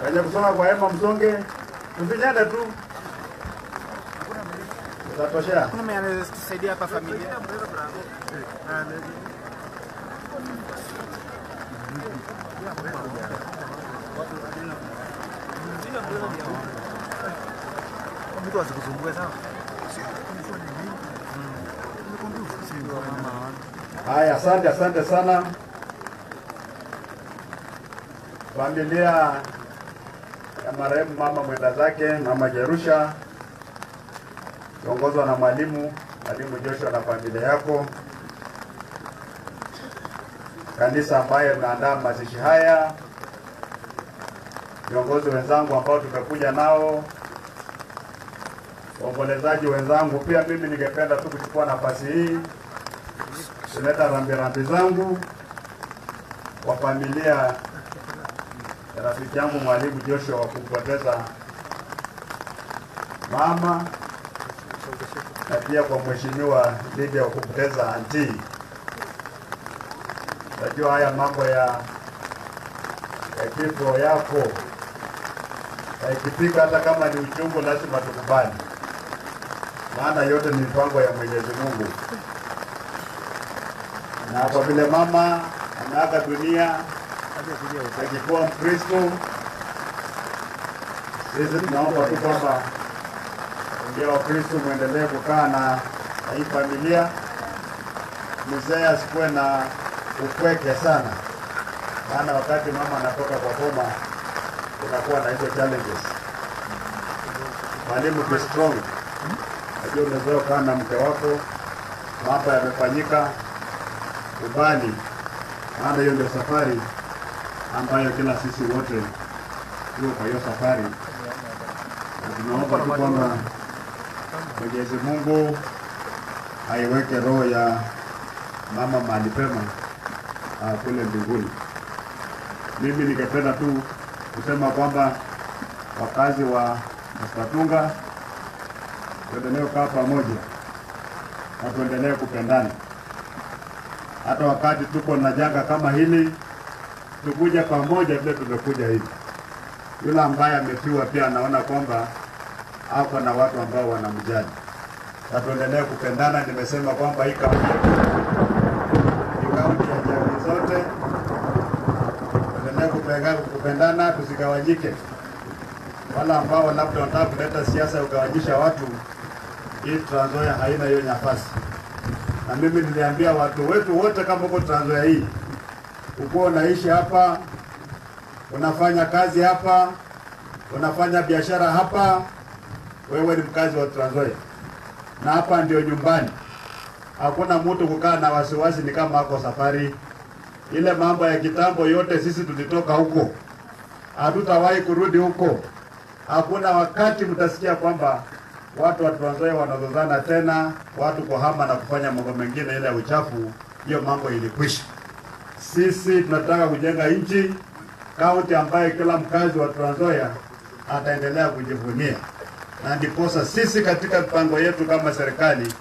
Wenye kusonga kwa hema msonge, tufinyane tu. Tutatoshea. Kuna mwenye anaweza tusaidia hapa familia? Mtu asikusumbue sana. Haya, asante, asante sana. Familia ya marehemu mama mwenda zake, Mama Jerusha, kiongozwa na mwalimu Joshua na familia yako, kanisa ambaye mnaandaa mazishi haya, viongozi wenzangu ambao tumekuja nao, waombolezaji wenzangu, pia mimi ningependa tu kuchukua nafasi hii kuleta rambirambi zangu kwa familia ya rafiki yangu mwalimu Joshua wa kumpoteza mama, na pia kwa mheshimiwa Lydia wa kumpoteza auntie. Najua haya mambo ya kifo yako ikifika, hata kama ni uchungu lazima tukubali, maana yote ni mipango ya Mwenyezi Mungu. Na kwa vile mama ameaga dunia akikuwa Mkristo, sisi tunaomba tu kwamba ndio Wakristo muendelee kukaa na hii familia. Mzee asikuwe na upweke sana, maana wakati mama anatoka kwa boma kunakuwa na hizo challenges. Mwalimu, be strong. Najua umezoea kukaa na mke wako, mambo yamefanyika, kubali, maana hiyo ndio safari ambayo kila sisi wote tuko kwa hiyo safari. Na tunaomba tu kwamba Mwenyezi Mungu aiweke roho ya mama mahali pema kule mbinguni. Mimi ningependa tu kusema kwamba wakazi wa Matunga tuendelee kukaa pamoja na tuendelee kupendana. Hata wakati tuko na janga kama hili, tukuja pamoja vile tumekuja hivi. Yule ambaye amefiwa pia anaona kwamba hako na watu ambao wanamjali. Na tuendelee kupendana. Nimesema kwamba hii kaunti ni kaunti ya jamii zote. Tuendelee kupendana, tusigawanyike. Wala ambao labda wanataka kuleta siasa ya kugawanyisha watu, hii Trans Nzoia haina hiyo nafasi. Na mimi niliambia watu wetu wote, kama uko Trans Nzoia hii, uko unaishi hapa, unafanya kazi hapa, unafanya biashara hapa, wewe ni mkazi wa Trans Nzoia na hapa ndio nyumbani. Hakuna mtu kukaa na wasiwasi ni kama ako safari. Ile mambo ya kitambo yote sisi tulitoka huko, hatutawahi kurudi huko. Hakuna wakati mtasikia kwamba watu wa Trans Nzoia wanazozana tena, watu kuhama na kufanya mambo mengine ile ya uchafu. Hiyo mambo ilikwisha. Sisi tunataka kujenga nchi, kaunti ambayo kila mkazi wa Trans Nzoia ataendelea kujivunia. Na ndiposa sisi katika mpango yetu kama serikali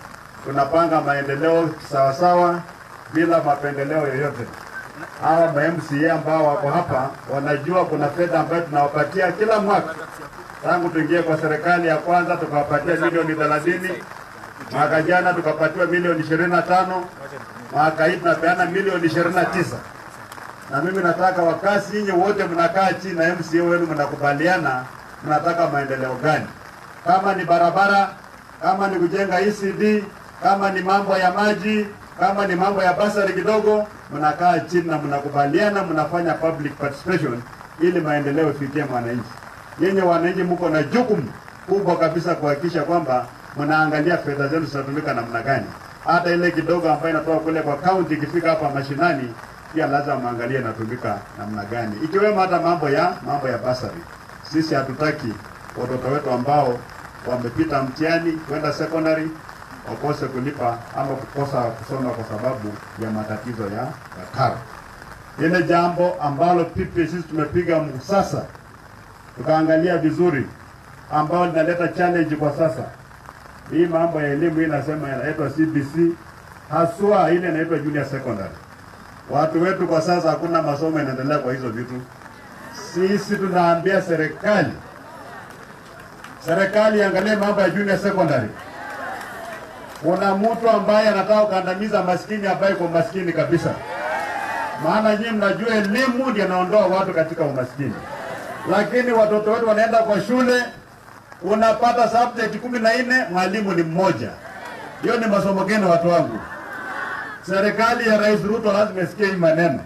tunapanga maendeleo sawasawa bila mapendeleo yoyote. Hawa MCA ambao wako hapa wanajua kuna fedha ambayo tunawapatia kila mwaka. Tangu tuingie kwa serikali ya kwanza tukawapatia milioni 30, mwaka jana tukapatiwa milioni 25, mwaka hii tunapeana milioni 29. Na mimi nataka wakasi nyinyi wote mnakaa chini na MCA wenu mnakubaliana mnataka maendeleo gani. Kama ni barabara, kama ni kujenga ECD, kama ni mambo ya maji, kama ni mambo ya basari kidogo, mnakaa chini na mnakubaliana, mnafanya public participation ili maendeleo ifikie mwananchi. Nyinyi wananchi mko na jukumu kubwa kabisa kuhakikisha kwamba mnaangalia fedha zenu zinatumika namna gani. Hata ile kidogo ambayo inatoka kule kwa county ikifika hapa mashinani, pia lazima muangalie inatumika namna gani, ikiwemo hata mambo ya basari. Sisi hatutaki watoto wetu ambao wamepita mtihani kwenda secondary wakose kulipa ama kukosa kusoma kwa sababu ya matatizo ya karo. Ile jambo ambalo sisi tumepiga msasa tukaangalia vizuri, ambao linaleta challenge kwa sasa, hii mambo ya elimu hii nasema inaitwa CBC, haswa ile inaitwa junior secondary. Watu wetu kwa sasa hakuna masomo yanaendelea kwa hizo vitu. Sisi tunaambia serikali, serikali angalie mambo ya junior secondary. Kuna mtu ambaye anataka kukandamiza maskini ambaye kwa maskini kabisa. Maana nyinyi mnajua elimu ndio inaondoa watu katika umaskini. Lakini watoto wetu wanaenda kwa shule, unapata subject 14, mwalimu ni mmoja. Hiyo ni masomo gani watu wangu? Serikali ya Rais Ruto lazima isikie hii maneno.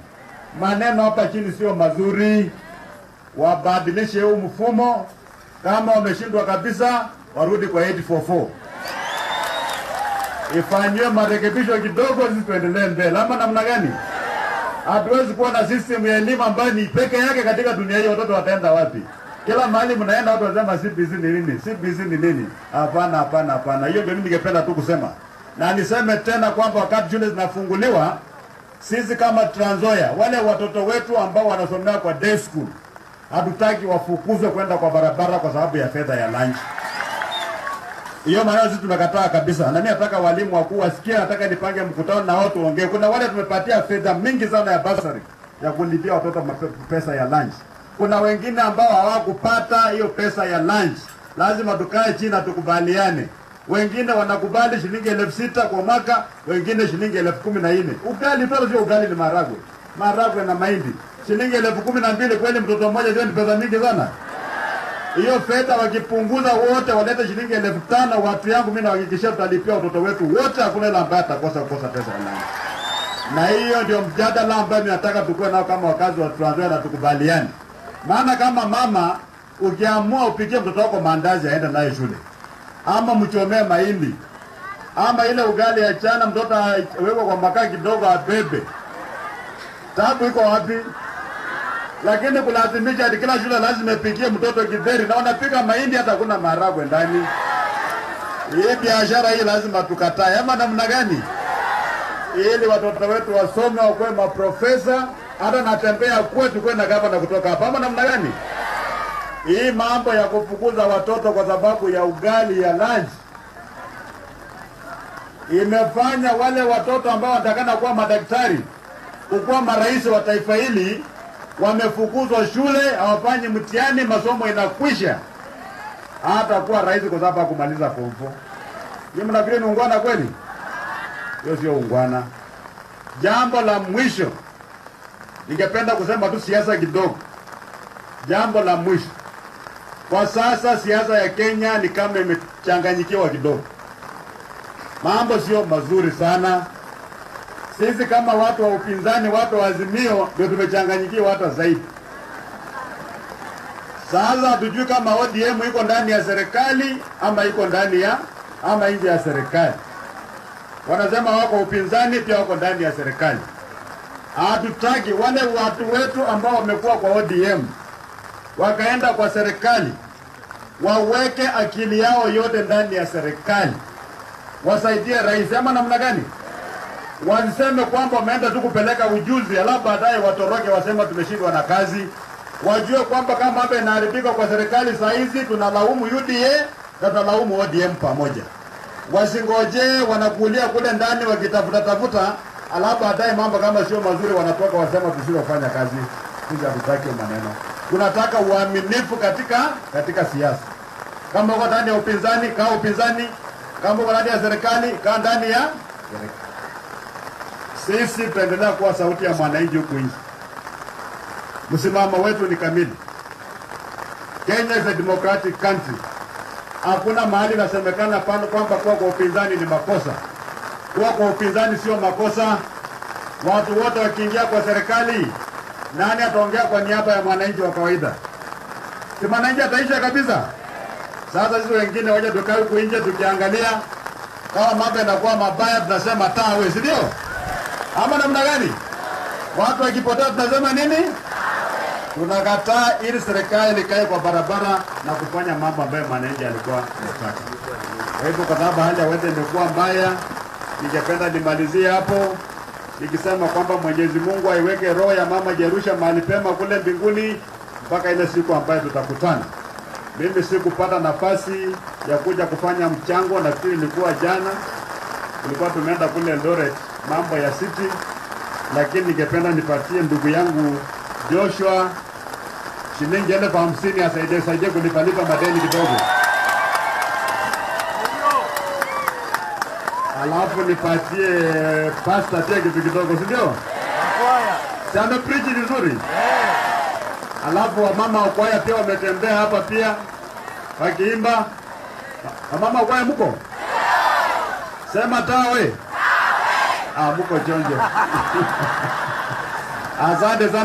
Maneno hapa chini sio mazuri. Wabadilishe huu mfumo. Kama wameshindwa kabisa, warudi kwa 844. Ifanywe marekebisho kidogo, sisi tuendelee mbele. Ama namna gani? Hatuwezi kuwa na system ya elimu ambayo ni peke yake katika dunia hii. Watoto wataenda wapi? Kila mahali mnaenda watu wanasema CBC ni nini? CBC ni nini? Hapana, hapana, hapana. Hiyo ndio mimi ningependa tu kusema. Na niseme tena kwamba wakati shule zinafunguliwa, sisi kama Trans Nzoia, wale watoto wetu ambao wanasomea kwa day school, hatutaki wafukuzwe kwenda kwa barabara kwa sababu ya fedha ya lunch. Hiyo maana sisi tumekataa kabisa. Na mimi nataka walimu wakuu wasikie, nataka nipange mkutano na watu waongee. Kuna wale tumepatia fedha mingi sana ya bursary ya kulipia watoto pesa ya lunch. Kuna wengine ambao hawakupata hiyo pesa ya lunch. Lazima tukae chini na tukubaliane. Wengine wanakubali shilingi 6,000 kwa mwaka, wengine shilingi 14,000. Ugali tu sio ugali, ni maharagwe. Maharagwe na mahindi. Shilingi 12,000 kweli mtoto mmoja sio ni pesa mingi sana? Hiyo fedha wakipunguza wote walete shilingi 5,000, watu yangu mimi nahakikishia tutalipia watoto wetu wote, hakuna ile ambaye atakosa kukosa pesa ya. Na hiyo ndio mjadala ambayo mimi nataka tukue nao kama wakazi wa Trans Nzoia na tukubaliane. Maana kama mama ukiamua upikie mtoto wako maandazi aende naye shule, ama mchomee mahindi, ama ile ugali ya chana mtoto awekwe kwa makaa kidogo abebe, tabu iko wapi? Lakini kulazimisha ati kila shule lazima ipikie mtoto githeri na wanapika mahindi hata kuna maharagwe ndani. Hii biashara hii lazima tukatae, ama namna gani? Ili watoto wetu wasome wakuwe maprofesa, hata natembea kwetu kwenda gavana kutoka hapa, ama namna gani? Hii mambo ya kufukuza watoto kwa sababu ya ugali ya lunch imefanya wale watoto ambao wanatakana kuwa madaktari, kuwa marais wa taifa hili, wamefukuzwa shule, hawafanyi mtihani, masomo inakwisha. Hata kuwa rais kwa sababu hakumaliza form 4. Ni mnafikiri ni ungwana kweli? Hiyo sio ungwana. Jambo la mwisho, ningependa kusema tu siasa kidogo. Jambo la mwisho, kwa sasa siasa ya Kenya ni kama imechanganyikiwa kidogo. Mambo sio mazuri sana. Sisi kama watu wa upinzani, watu wa Azimio, ndio tumechanganyikiwa hata zaidi. Sasa hatujui kama ODM iko ndani ya serikali ama iko ndani ya ama nje ya serikali. Wanasema wako upinzani pia wako ndani ya serikali. Hatutaki wale watu wetu ambao wamekuwa kwa ODM wakaenda kwa serikali, waweke akili yao yote ndani ya serikali, wasaidie rais, ama namna gani? Wasiseme kwamba wameenda tu kupeleka ujuzi alafu baadaye watoroke wasema tumeshindwa na kazi. Wajue kwamba kama hapa inaharibika kwa serikali saa hizi, tunalaumu UDA na tunalaumu ODM pamoja. Wasingoje wanakulia kule ndani wakitafuta tafuta, alafu baadaye mambo kama sio mazuri wanatoka wasema tusiofanya kazi. Sisi hatutaki maneno. Tunataka uaminifu katika siasa. Kama uko ndani ya upinzani, kaa upinzani. Kama uko ndani ya serikali, kaa ndani ya serikali. Sisi tuendelea kuwa sauti ya mwananchi huku nje. Msimamo wetu ni kamili. Kenya is a democratic country. Hakuna mahali nasemekana kwamba kuwa kwa upinzani ni makosa. Kuwa kwa upinzani sio makosa. Watu wote wakiingia kwa serikali, nani ataongea kwa niaba ya mwananchi wa kawaida? Si mwananchi ataisha kabisa. Sasa sisi wengine waje tukae huku nje tukiangalia kama mambo yanakuwa mabaya tunasema tawe, si ndio? Ama namna gani? Watu wakipotea tunasema nini? Tunakataa ili serikali ikae kwa barabara na kufanya mambo ambayo mwananchi alikuwa anataka. Kwa hivyo, kwa sababu hali ya weather imekuwa mbaya, ningependa nimalizie hapo nikisema kwamba Mwenyezi Mungu aiweke roho ya Mama Jerusha mahali pema kule mbinguni mpaka ile siku ambayo tutakutana. Mimi sikupata nafasi ya kuja kufanya mchango, nafikiri ilikuwa jana, tulikuwa tumeenda kule Eldoret mambo ya city, lakini ningependa nipatie ndugu yangu Joshua shilingi 50,000 asaidie saidie kulipalipa madeni kidogo. Alafu nipatie pasta pia kitu kidogo, si ndio? Si amepreach vizuri? Alafu wamama wa kwaya pia wametembea hapa pia wakiimba. Wamama wa kwaya mko? Sema tawe. Ah, mko chonjo. Asante sana.